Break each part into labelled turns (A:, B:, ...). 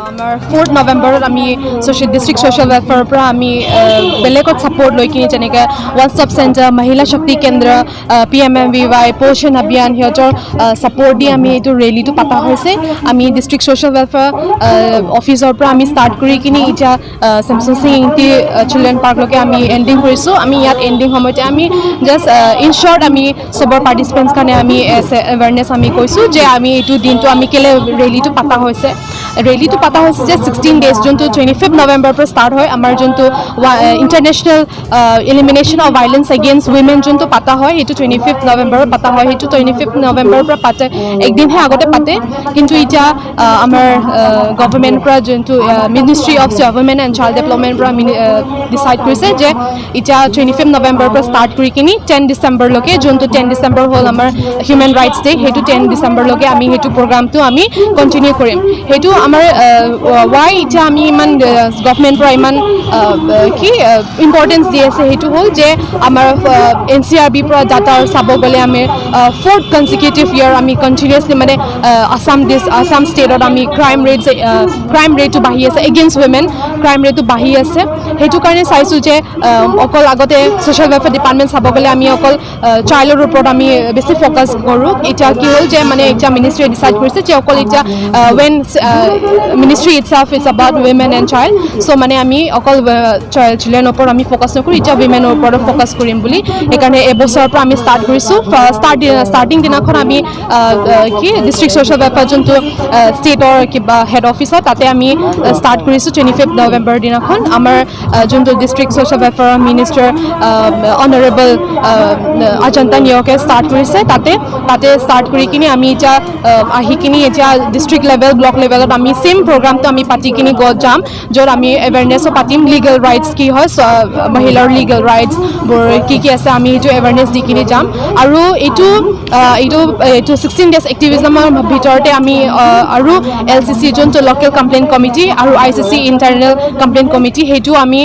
A: আমাৰ 4 নৱেম্বৰত আমি ডিষ্ট্ৰিক্ট ছ'চিয়েল ৱেলফেয়াৰৰ পৰা আমি বেলেগত ছাপৰ্ট লৈ কিনি, যেনেকৈ ওৱান ষ্টপ চেণ্টাৰ, মহিলা শক্তি কেন্দ্ৰ, পিএমএমভিৱাই, পোষণ অভিযান, সিহঁতৰ ছাপৰ্ট দি আমি এইটো ৰেলীটো পতা হৈছে। আমি ডিষ্ট্ৰিক্ট ছ'চিয়েল ৱেলফেয়াৰ অফিচৰ পৰা আমি ষ্টাৰ্ট কৰি কিনি এতিয়া চেমচন সিং ইংতি চিলড্ৰেন পাৰ্কলৈকে আমি এণ্ডিং কৰিছোঁ। আমি ইয়াত এণ্ডিং সময়তে আমি জাষ্ট ইন শ্বৰ্ট আমি চবৰ পাৰ্টিচিপেণ্টছ কাৰণে আমি এৱেৰনেছ আমি কৈছোঁ যে আমি এইটো দিনটো আমি কেলৈ ৰেলীটো পতা হৈছে। ৰেলীটো পতা হৈছে যে 16 ডেজ, যোনটো 25 নৱেম্বৰৰ পৰা ষ্টাৰ্ট হয়, আমাৰ যোনটো International Elimination of Violence Against Women যোনটো পাতা হয়, সেইটো 25 নৱেম্বৰত পাতা হয়। সেইটো 25 নৱেম্বৰৰ পৰা পাতে, একদিনহে আগতে পাতে। কিন্তু এতিয়া আমাৰ গভৰ্ণমেণ্টৰ পৰা, যোনটো Ministry of Women and Child ডেভেলপমেণ্টৰ পৰা ডিচাইড কৰিছে যে এতিয়া 25 নৱেম্বৰৰ পৰা ষ্টাৰ্ট কৰি কিনি 10 ডিচেম্বৰলৈকে, যোনটো 10 ডিচেম্বৰ হ'ল আমাৰ হিউমেন ৰাইটছ ডে, সেইটো 10 ডিচেম্বৰলৈকে আমি সেইটো প্ৰগ্ৰামটো আমি কণ্টিনিউ কৰিম। সেইটো আমাৰ ৱাই এতিয়া আমি ইমান গভমেণ্টৰ পৰা ইমান কি ইম্পৰ্টেঞ্চ দি আছে, সেইটো হ'ল যে আমাৰ এনচিআৰবিৰ পৰা ডাটা চাব গ'লে আমি ফ'ৰ্থ কনজিকিউটিভ ইয়াৰ আমি কণ্টিনিউৱাছলি মানে আছাম ষ্টেটত আমি ক্ৰাইম ৰেটটো বাঢ়ি আছে, এগেইনষ্ট উইমেন ক্ৰাইম ৰেটটো বাঢ়ি আছে। সেইটো কাৰণে চাইছোঁ যে অকল আগতে ছ'চিয়েল ৱেলফেয়াৰ ডিপাৰ্টমেণ্ট চাব গ'লে আমি অকল চাইল্ডৰ ওপৰত আমি বেছি ফ'কাছ কৰোঁ। এতিয়া কি হ'ল যে মানে এতিয়া মিনিষ্ট্ৰীয়ে ডিচাইড কৰিছে যে অকল এতিয়া when ministry itself is about women and child, so মানে আমি অকল চিলড্ৰেনৰ ওপৰত আমি ফ'কাছ নকৰোঁ, এতিয়া উইমেনৰ ওপৰত ফ'কাছ কৰিম বুলি। সেইকাৰণে এবছৰৰ পৰা আমি ষ্টাৰ্ট কৰিছোঁ। ষ্টাৰ্টিং দিনাখন আমি কি ডিষ্ট্ৰিক্ট ছ'চিয়েল ৱেলফেয়াৰ যোনটো ষ্টেটৰ কিবা হেড অফিচত, তাতে আমি ষ্টাৰ্ট কৰিছোঁ 25 নৱেম্বৰ দিনাখন। আমাৰ যোনটো ডিষ্ট্ৰিক্ট ছ'চিয়েল ৱেলফেয়াৰৰ মিনিষ্টাৰ অনাৰেবল অজন্তা নিয়োগে ষ্টাৰ্ট কৰিছে। তাতে ষ্টাৰ্ট কৰি কিনি আমি এতিয়া আহি কিনি এতিয়া ডিষ্ট্ৰিক্ট লেভেল, ব্লক লেভেলত আমি ছেইম প্ৰগ্ৰামটো আমি পাতি কিনি গৈ যাম, য'ত আমি এৱেৰনেছো পাতিম, লিগেল ৰাইটছ কি হয়, মহিলাৰ লিগেল ৰাইটছবোৰ কি কি আছে, আমি এইটো এৱেৰনেছ দি কিনি যাম। আৰু এইটো 16 ডেজ এক্টিভিজমৰ ভিতৰতে আমি আৰু এলচিচি, যোনটো লোকেল কমপ্লেইন কমিটি, আৰু আইচিচি, ইণ্টাৰনেল কমপ্লেইন কমিটি, সেইটো আমি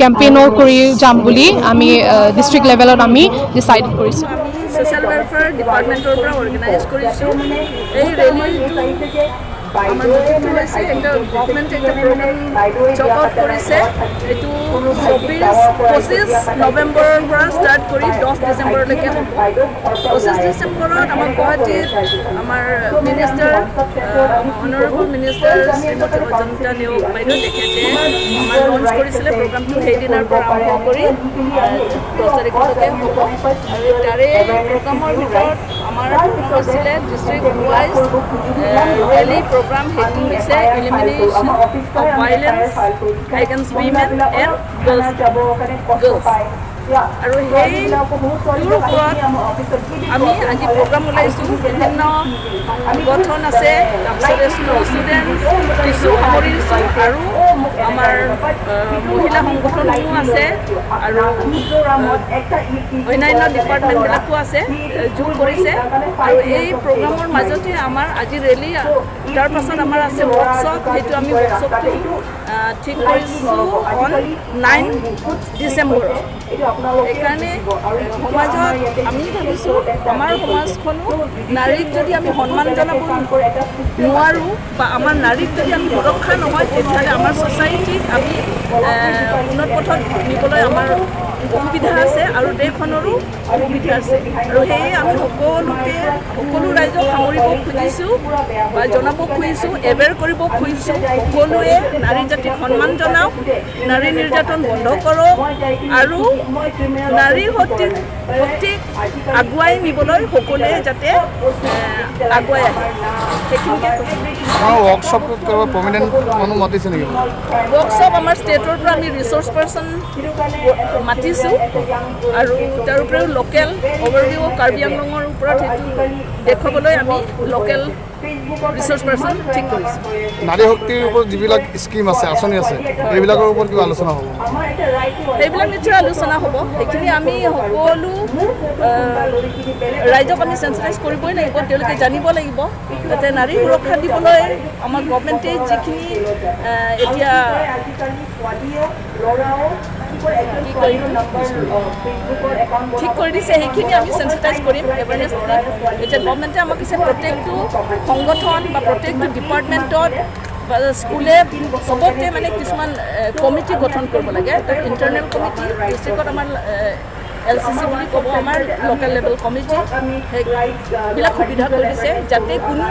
A: কেম্পেইনো কৰি যাম বুলি আমি ডিষ্ট্ৰিক্ট লেভেলত আমি ডিচাইড কৰিছোঁ।
B: আমি ছ'চিয়েল ৱেলফেয়াৰ ডিপাৰ্টমেণ্টৰ পৰা অৰ্গেনাইজ কৰিছোঁ এই ৰেলীটো। আমাৰ মোটিভটো হৈছে একটা গভমেণ্টে একটা প্ৰগ্ৰাম চক আউট কৰিছে। এইটো 24, 25 নৱেম্বৰৰ পৰা ষ্টাৰ্ট কৰি 10 ডিচেম্বৰলৈকে হ'ব। 25 ডিচেম্বৰত আমাৰ গুৱাহাটীত আমাৰ মিনিষ্টাৰ, অনাৰেবল মিনিষ্টাৰ শ্ৰীমতী অজন্তা নেওগ বাইদেউ, তেখেতে আমাৰ লঞ্চ কৰিছিলে প্ৰগ্ৰামটো। সেইদিনাৰ পৰা আৰম্ভ কৰি 10 তাৰিখলৈকে হ'ব। আৰু তাৰে প্ৰগ্ৰামৰ ভিতৰত আমাৰ প্ৰগ্ৰাম আছিলে ডিষ্ট্ৰিক্ট ৱাইজ ৰেলী প্ৰগ্ৰাম। সেইটো হৈছে Elimination of Violence Against Women and Girls। আৰু সেইটোৰ ওপৰত আমি আজি প্ৰগ্ৰাম ওলাইছোঁ। বিভিন্ন সংগঠন আছে, তাৰপিছতে ষ্টুডেণ্ট কিছু সামৰিছোঁ আৰু আমাৰ মহিলা সংগঠনসমূহ আছে আৰু অন্যান্য ডিপাৰ্টমেণ্টবিলাকো আছে, যোগ কৰিছে। আৰু এই প্ৰগ্ৰামৰ মাজতে আমাৰ আজি ৰেলী, তাৰপাছত আমাৰ আছে ৱৰ্কশ্বপ। সেইটো আমি ৱৰ্কশ্বপটো ঠিক কৰিছোঁ অন 9 ডিচেম্বৰ। সেইকাৰণে সমাজত আমি ভাবিছোঁ, আমাৰ সমাজখনো নাৰীক যদি আমি সন্মান জনাব নোৱাৰোঁ বা আমাৰ নাৰীক যদি আমি সুৰক্ষা নহয়, তেতিয়াহ'লে আমাৰ ছ'চাইটিক আমি উন্নত পথত নিবলৈ আমাৰ অসুবিধা আছে আৰু দেশখনৰো অসুবিধা আছে। আৰু সেয়ে আমি সকলোকে, সকলো ৰাইজক সামৰিব খুজিছোঁ বা জনাব খুজিছোঁ, এৱেৰ কৰিব খুজিছোঁ, সকলোৱে নাৰী জাতিক সন্মান জনাওক, নাৰী নিৰ্যাতন বন্ধ কৰক আৰু নাৰী শক্তিক আগুৱাই নিবলৈ সকলোৱে যাতে আগুৱাই আহে, সেইখিনিকে কৈছোঁ।
C: আমাৰ ৱৰ্কশ্বপটোত কাৰোবাৰ প্ৰমিনেণ্ট মানুহ মাতিছে নেকি?
B: ৱৰ্কশ্বপ আমাৰ ষ্টেটৰ পৰা আমি ৰিচ'ৰ্চ পাৰ্চন মাতিছোঁ। কৰিছোঁ আৰু তাৰ উপৰিও লোকেল অভাৰভিউ কাৰ্বি আংলঙৰ ওপৰত সেইটো দেখুৱাবলৈ আমি লোকেল ৰিচৰ্চ পাৰ্চন ঠিক কৰিছোঁ।
C: নাৰী শক্তিৰ ওপৰত যিবিলাক স্কীম আছে, আঁচনি আছে, এইবিলাকৰ ওপৰত কিবা আলোচনা হ'ব?
B: সেইবিলাক নিশ্চয় আলোচনা হ'ব। সেইখিনি আমি সকলো ৰাইজক আমি চেঞ্চিটাইজ কৰিবই লাগিব। তেওঁলোকে জানিব লাগিব যাতে নাৰী সুৰক্ষা দিবলৈ আমাৰ গভমেণ্টে যিখিনি এতিয়া কি কৰিম ঠিক কৰি দিছে, সেইখিনি আমি চেঞ্চিটাইজ কৰিম, এৱেৰনেছ দিম। এতিয়া গভমেণ্টে আমাক দিছে, প্ৰত্যেকটো সংগঠন বা প্ৰত্যেকটো ডিপাৰ্টমেণ্টত বা স্কুলে চবতে মানে কিছুমান কমিটি গঠন কৰিব লাগে। তাৰ ইণ্টাৰনেল কমিটি, ডিষ্ট্ৰিক্টত আমাৰ এলচিচি বুলি ক'ব, আমাৰ লোকেল লেভেল কমিটি, সেইবিলাক সুবিধা কৰি দিছে যাতে কোনো